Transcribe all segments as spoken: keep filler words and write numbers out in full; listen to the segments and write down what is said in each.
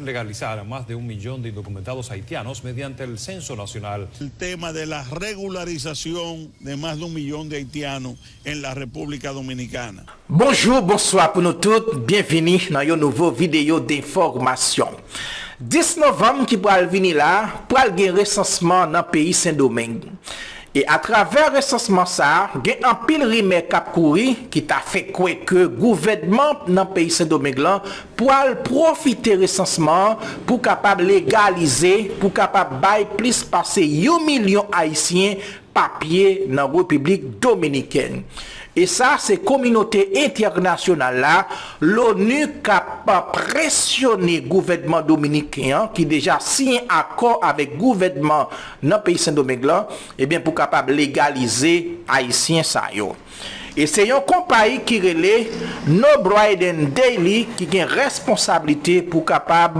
Legalizar a más de un millón de indocumentados haitianos mediante el censo nacional. El tema de la regularización de más de un millón de haitianos en la República Dominicana. Bonjou, bonswa pou nou tout, byenvini nan yon nouvo videyo enfòmasyon. Dis novanm ki pral vini la, pral gen resansman nan peyi Sendomeng. E atravè resansman sa a, gen anpil rimè k ap kouri ki ta fè kwè ke gouvènman nan peyi Sendomeng lan pral pwofite resansman an pou kapab legalize, pou kapab bay plis pase yon milyon Ayisyen papye nan Repiblik Dominikèn. E sa se kominote entènasyonal la, Loni, k ap presyone gouvènman dominiken an ki deja siyen akò avèk gouvènman nan peyi Sendomeng lan, ebyen pou kapab legalize Ayisyen sa yo. E se yon konpayi ki rele No Bridden Daily ki gen responsablite pou kapab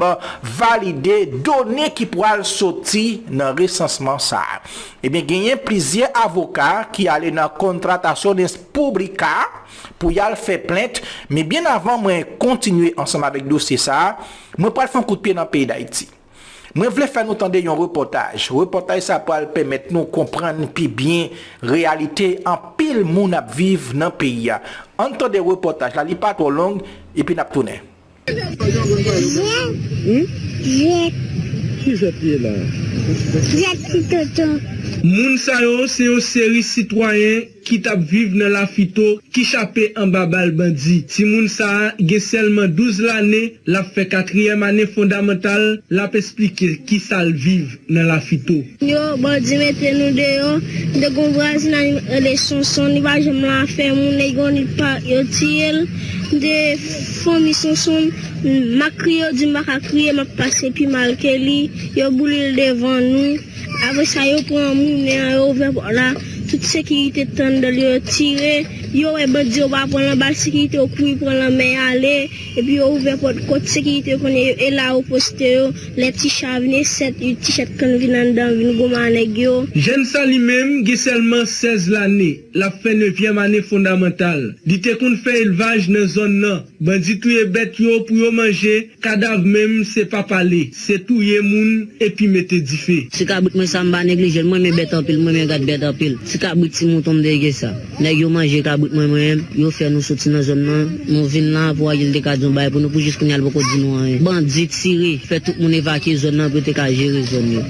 valide done ki pral soti nan resansman sa a. Ebyen, genyen plizyè avoka ki ale nan Contrataciones Públicas pou y al fè plent, men byen avan mwen kontinye ansanm avèk dosye sa a, mwen pral fè yon kout pye nan peyi Dayiti. Mwen vle fè nou tande yon repòtaj. Repòtaj sa pral pèmèt nou konprann pi byen reyalite anpil moun ap viv nan peyi a. Ann tande repòtaj la, li pa twò long, epi n ap tounen. Jwèt. Jwèt. Ki jwèt li ye la? Jwèt ti tonton. Moun sa yo se yon seri sitwayen ki t ap viv nan Lafito ki chape anba bal bandi. Timoun sa a gen sèlman douz lane, l ap fè katriyèm ane fondamantal, l ap esplike kisa l viv nan Lafito. Yo, bandi mete nou deyò. M te gon vwazinay rele Sonson, li pa janm la fè moun, nèg yo li pa yo tiye l. M te fanmi Sonson, m a kriye, yo di m pa ka kriye, m ap pase pi mal ke li. Yo boule l devan nou. Apre sa, yo pran mounen an, yo ouvè pòt la. Tout sekirite t anndan l, yo tire. Yo wè bandi yo pa pran l anba, sekirite yo kouri pran lanmè y ale. Epi yo ouvè pòt kot sekirite yo konnen yo, e la yo poste yo. Lè ti cha vin, e sèt, ti chèt kann vin anndan, vin goumen a nèg yo. Jèn sa li menm gen sèlman sèz lane, l ap fè nevyèm ane fondamantal. Li te konn fè elvaj nan zòn nan. Bandi touye bèt yo pou yo manje, kadav menm se pa pale, se touye moun epi mete dife. Ti kabrit mwen sa m pa neglije l, mwen renmen bèt anpil, mwen renmen gad bèt anpil. Ti kabrit ti mouton m te gen sa. Nèg yo manje kabrit mwen, mwen menm, yo fè nou soti nan zòn nan, nou vin la pou Ariel te ka di yon bagay pou nou, pou jis kounye a l poko di nou anyen. Bandi tire, fè tout moun evakye zòn nan pou yo te ka jere zòn yo.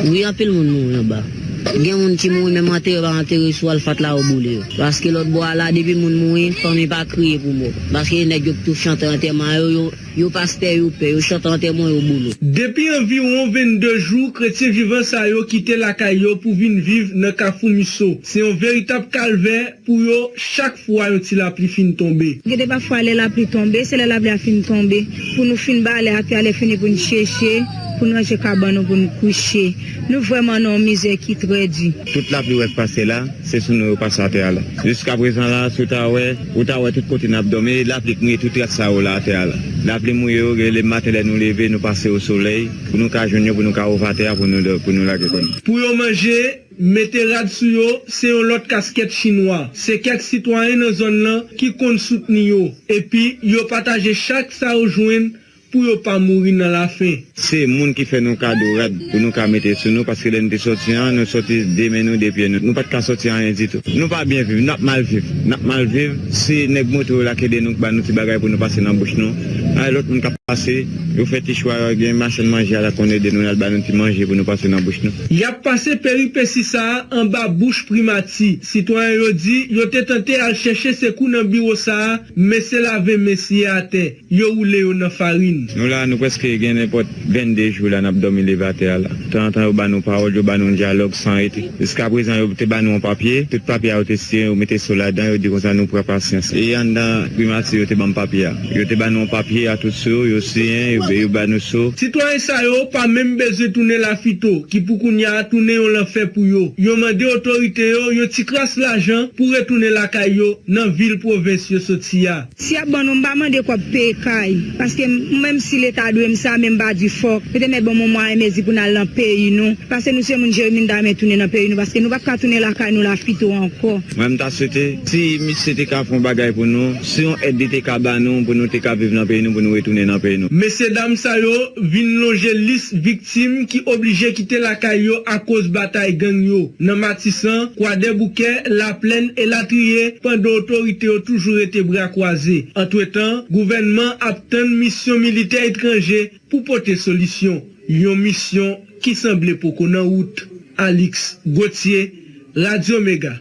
Wi, anpil moun mouri anba. Gen moun ki mouri menm antere yo pa antere sou alfat la yo boule yo. Paske lòt bò a la depi moun mouri, fanmi pa kriye pou mò. Paske nèg yo k tou chante antèman yo, yo, yo pastè yo pè, yo chante antèman yo boule. Depi anviwon vennde jou, kretyen vivan sa yo kite lakay yo pou vin viv nan Kafou Miso. Se yon veritab kalvè pou yo chak fwa yon ti lapli fin tonbe. Gen de pafwa lè lapli tonbe, se lè lapli a fin tonbe, pou nou fin bale atè a, lè fini pou n cheche, pou n ranje kabann nou, pou n kouche. Nou vrèman nan yon mizè ki trè di. Tout lapli w wè k pase la, se sou nou yo pase atè a la. Jiskaprezan la, si w ta wè, ou ta wè tout kote n ap dòmi, lapli k mouye tout rad sa yo la atè a la. Lapli mouye yo, rele maten lè nou leve, nou pase o solèy, pou nou ka jwenn yo, pou nou ka ouvè atè a, pou nou, pou nou lage kò nou. Pou yo manje, mete rad sou yo, se yon lòt kaskèt chinwa. Se kèk sitwayen nan zòn nan ki konn soutni yo. Epi, yo pataje chak sa yo jwenn pou yo pa mouri nan lafen. Se moun ki fè nou kado rad pou nou ka mete sou nou, paske lè nou te sòti an, nou sòti de men nou, de pye nou. Nou pa t ka sòti anyen ditou. Nou pa byen viv, n ap mal viv. N ap mal viv. Se nèg moto yo la k ede nou, k ba nou ti bagay pou nou pase nan bouch nou. Ay, lòt moun k ap pase, yo fè ti chwa, gen machann manje a la konn ede nou, l al ba nou ti manje pou nou pase nan bouch nou. Y ap pase peripesi sa a anba bouch primati. Sitwayen yo di yo te tante al chèche sekou nan biwo sa a, men se lave men siye atè. Yo woule yo nan farin. Nou la, nou prèske gen nenpòt vennde jou la n ap dòmi leve atè a la. Tanzantan yo ba nou pawòl, yo ba nou dyalòg san rete. Jiskaprezan, yo te ba nou yon papye, tout papye a yo te siyen, yo mete so ladan, yo di konsa nou pran pasyans. E anndan primati, yo te ban m papye a. Yo te ba nou yon papye a tout so, yo siyen, yo, yo ba nou so. Sitwayen sa yo pa menm bezwen tounen Lafito, ki pou kounye a tounen yon lanfè pou yo. Yo mande otorite yo yon ti kras lajan pou retounen lakay yo nan vil pwovens yo soti a. Si y ap ban nou, m pa mande kòb peye kay, paske m, mwen Si Leta dwe m sa, men m pa di fòk. Yo te mèt ban nou mwayen mezi pou n al nan peyi nou. Paske nou se moun Jeremi, n ta renmen tounen nan peyi nou, paske nou p ap ka tounen lakay nou la pito ankò. Mwen, m ta swete, si misye te ka fè yon bagay pou nou, si yon èd li te ka ba nou, pou nou te ka viv nan peyi nou, pou nou retounen nan peyi nou. Mesyedam sa yo vin lonje lis viktim ki oblije kite lakay yo akoz batay gang yo nan Matisan, Kwadèboukè, Laplèn, elatriye, pandan otorite yo toujou rete bra kwaze. Antretan, gouvènman ap tann misyon militè etranje pou pote solisyon, yon misyon ki sanble poko nan wout. Alix Gauthier, Radyo Mega.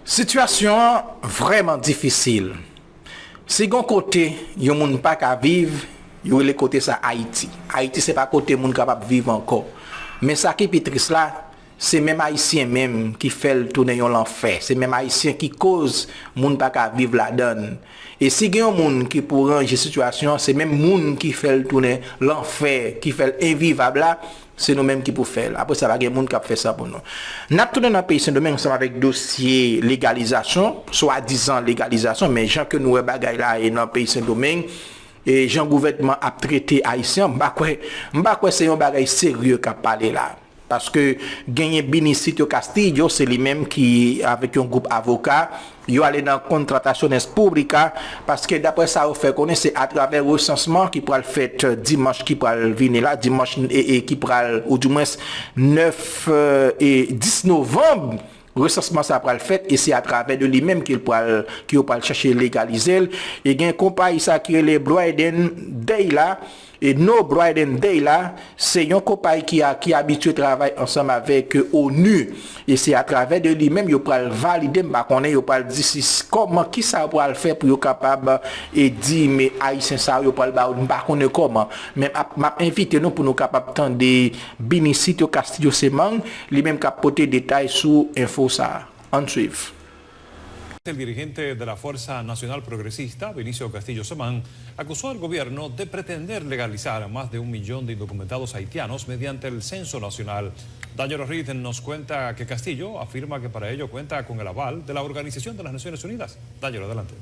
Sitiyasyon an vrèman difisil. Si gon kote yon moun pa ka viv, yo rele kote sa Ayiti. Ayiti se pa kote moun kapab viv ankò. Men sa ki pi tris la, se menm Ayisyen menm ki fè l tounen yon lanfè. Se menm Ayisyen ki koz moun pa ka viv ladan l. E si gen yon moun ki pou ranje sitiyasyon an, se menm moun ki fè l tounen lanfè, ki fè l envivab la, se nou menm ki pou fè l. Apre sa, pa gen moun k ap fè sa pou nou. N ap tounen nan peyi Sendomeng ansanm avèk dosye legalizasyon, swadizan legalizasyon, men jan ke nou wè bagay la ye nan peyi Sendomeng, e jan gouvènman ap trete Ayisyen, m pa kwè, m pa kwè se yon bagay serye k ap pale la. Paske genyen Binicio Castillo, se li menm ki, avèk yon gwoup avoka, yo ale nan Contrataciones Públicas, paske daprè sa yo fè konnen, se atravè resansman ki pral fèt dimanch ki pral vini la, dimanch, e, e ki pral, oudimwens nèf, e, e dis novanm, resansman sa pral fèt, e se atravè de li menm ke l pral, ke yo pral chèche legalize l. E gen konpayi sa ki rele Bryden Day la, e No Bryden Day la, se yon konpayi ki a, ki abitye travay ansanm avèk onu. E se atravè de li menm yo pral valide, m pa konnen yo pral di si, kòman, kisa yo pral fè pou yo kapab, e di, men Ayisyen sa yo, yo pral ba yo, m pa konnen kòman. Men m ap, m ap envite nou pou nou kapab tande Binicio Castillo Semang, li menm k ap pote detay sou enfo sa a. Ann swiv. El dirigente de la Fuerza Nacional Progresista, Vinicio Castillo Semán, acusó al gobierno de pretender legalizar a más de un millón de indocumentados haitianos mediante el censo nacional. Daniel Reed nos cuenta que Castillo afirma que para ello cuenta con el aval de la Organización de las Naciones Unidas. Daniel, adelante.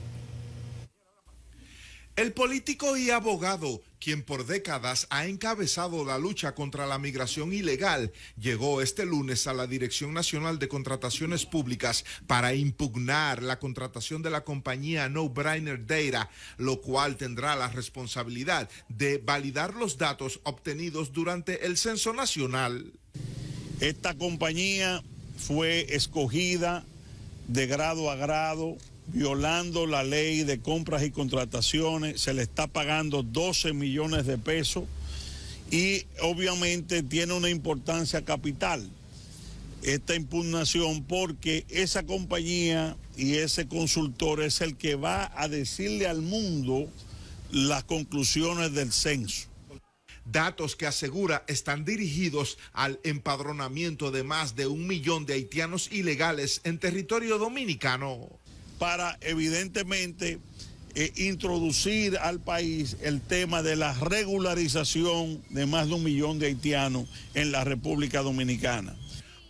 El político y abogado, quien por décadas ha encabezado la lucha contra la migración ilegal, llegó este lunes a la Dirección Nacional de Contrataciones Públicas para impugnar la contratación de la compañía No Brainer Data, lo cual tendrá la responsabilidad de validar los datos obtenidos durante el censo nacional. Esta compañía fue escogida de grado a grado, violando la ley de compras y contrataciones. Se le está pagando doce millones de pesos y obviamente tiene una importancia capital esta impugnación, porque esa compañía y ese consultor es el que va a decirle al mundo las conclusiones del censo. Datos que asegura están dirigidos al empadronamiento de más de un millón de haitianos ilegales en territorio dominicano. Para, evidentemente, eh, introducir al país el tema de la regularización de más de un millón de haitianos en la República Dominicana.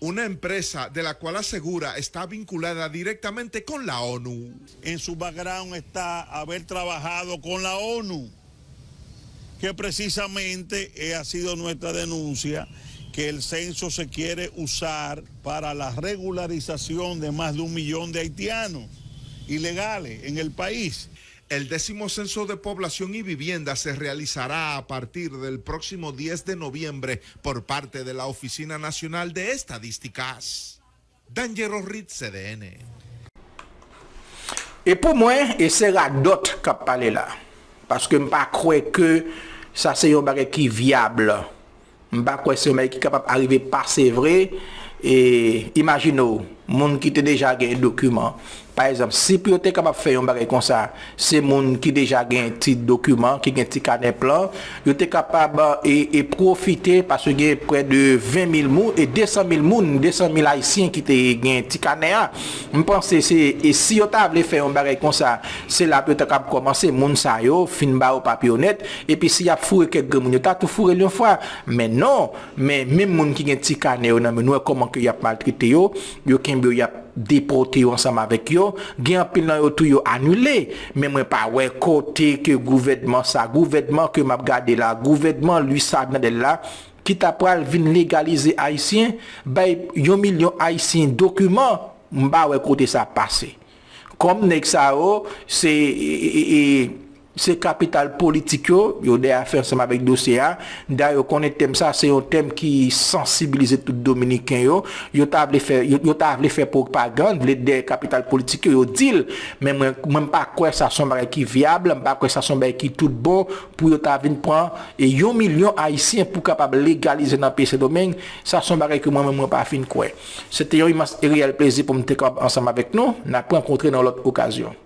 Una empresa de la cual asegura está vinculada directamente con la onu. En su background está haber trabajado con la onu, que precisamente, eh, ha sido nuestra denuncia, que el censo se quiere usar para la regularización de más de un millón de haitianos ilegales en el país. El décimo censo de población y vivienda se realizará a partir del próximo diez de noviembre por parte de la Oficina Nacional de Estadísticas. Danjero Reed, C D N. E pou mwen, e se radòt k ap pale la. Paske m pa kwè ke sa se yon bagay ki vyab. M pa kwè se yon bagay ki kapab arive pase vre. E imajine w, moun ki te deja gen dokiman. Pa egzanp, si pou yo te kapab fè yon bagay konsa, se moun ki deja gen ti dokiman, ki gen ti kanè plan, yo te kapab, e, e pwofite, paske gen prè de ven mil moun, e de san mil moun, de san mil Ayisyen ki te gen ti kanè a. M panse se, e si yo ta vle fè yon bagay konsa, se la pou yo ta kab kòmanse, moun sa yo fin ba yo papye onèt, epi si y ap foure kèk granmoun, yo ta tou foure l yon fwa. Men non, men menm moun ki gen ti kanè yo nan men, nou wè kòman ke y ap maltrete yo, yo kenbe yo, y ap depòte yo ansanm avèk yo. Gen anpil nan yo tou yo anile. Men mwen pa wè kote ke gouvènman sa, gouvènman ke m ap gade la, gouvènman Luis Abinader la, ki ta pral vin legalize Ayisyen, bay yon milyon Ayisyen dokiman, m pa wè kote sa pase. Kòm nèg sa yo, se, e, e, e, se kapital politik yo, yo dèyè fè ansanm avèk dosye a. Dayè, yo konnen tèm sa, se yon tèm ki sansibilize tout Dominiken yo. Yo ta vle fè, yo, yo ta vle fè pwopagann, vle dèyè kapital politik yo, yo di l. Men mwen, mwen m pa kwè sa se yon bagay ki vyab, m pa kwè sa se yon bagay ki tout bon pou yo ta vin pran e yon milyon Ayisyen pou kapab legalize nan peyi Sendomeng. Sa se yon bagay ke mwen menm mwen pa fin kwè. Se te yon imans e reyèl plezi pou m te kapab ansanm avèk nou. N ap rankontre nan lòt okazyon.